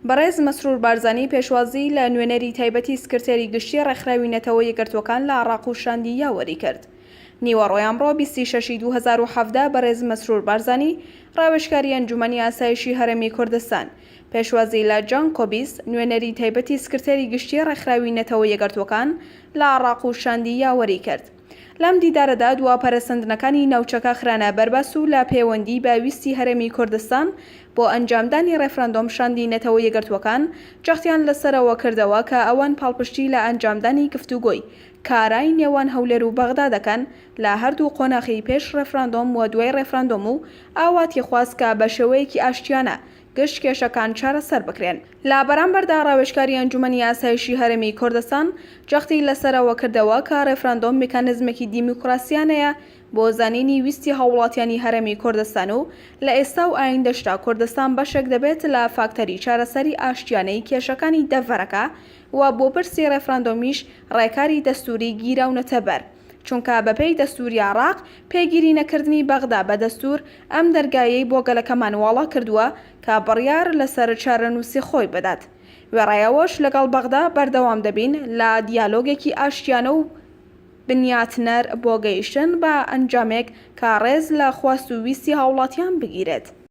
بەڕێز مەسرور بارزانی پێشوازی لە نوێنەری تایبەتی سکرتێری گشتی ڕێکخراوی نەتەوە یەکگرتووەکان لە عێڕاق و شاندی یاوەری کرد. نیوەڕۆی ئەمڕۆ 20 ی شەشی 2017 بەڕێز مەسرور بارزانی ڕاوێژکاری ئەنجومەنی ئاسایشی هەرێمی کوردستان پێشوازی لە جان کۆبیس نوێنەری تایبەتی سکرتێری گشتی ڕێکخراوی نەتەوە یەکگرتووەکان لە عێڕاق و شاندی یاوەری کرد. لەم دیدارەدا دوا پەرەسەندنەکانی ناوچەکە خرانە بەرباس و لە پێوەندی بە ویستی هەرێمی کوردستان بۆ ئەنجامدانی ڕێفراندۆم شاندی نەتەوە یەکگرتووەکان جەختیان لەسەرەوە کردەوە کە ئەوان پاڵپشتی لە ئەنجامدانی گفتوگۆی کارای نێوان هەولێر و بەغدا دەکەن لە هەردوو قۆناخی پێش ڕێفراندۆم و دوای ڕێفراندۆم و ئاواتی خواست کە بە شێوەیەکی ئاشتیانە گشت کێشەکان چارەسەر بکرێن. لە بەرامبەردا ڕاوێژکاری ئەنجومەنی ئاسایشی هەرێمی کوردستان جەختی لەسەر ئەوە کردەوە کە ڕێفراندۆم میکانزمێکی دیموکراسیانەیە بۆ زانینی ویستی هاووڵاتیانی هەرێمی کوردستان و لە ئێستا و ئایندەشدا کوردستان بەشێک دەبێت لە فاکتەری چارەسەری ئاشتیانەی کێشەکانی دەڤەرەکە و بۆ پرسی ڕێفراندۆمیش ڕێکاری دەستووری گیراونەتە بەر. چونکە بەپێی دەستووری عێراق، پێگیری نەکردنی بەغدا بە دەستوور، ئەم دەرگایەی بۆ گەلەکەمان واڵا کردووە کە بڕیار لەسەر چارەنووسی خۆی بدات. وێڕای ئەوەش لەگەڵ بەغدا بەردەوام دەبین لە دیالۆگێکی ئاشتیانە و بنیاتنەر بۆ گەیشتن بە ئەنجامێک کە ڕێز لە خواست و ویستی هاوڵاتیان بگیرێت.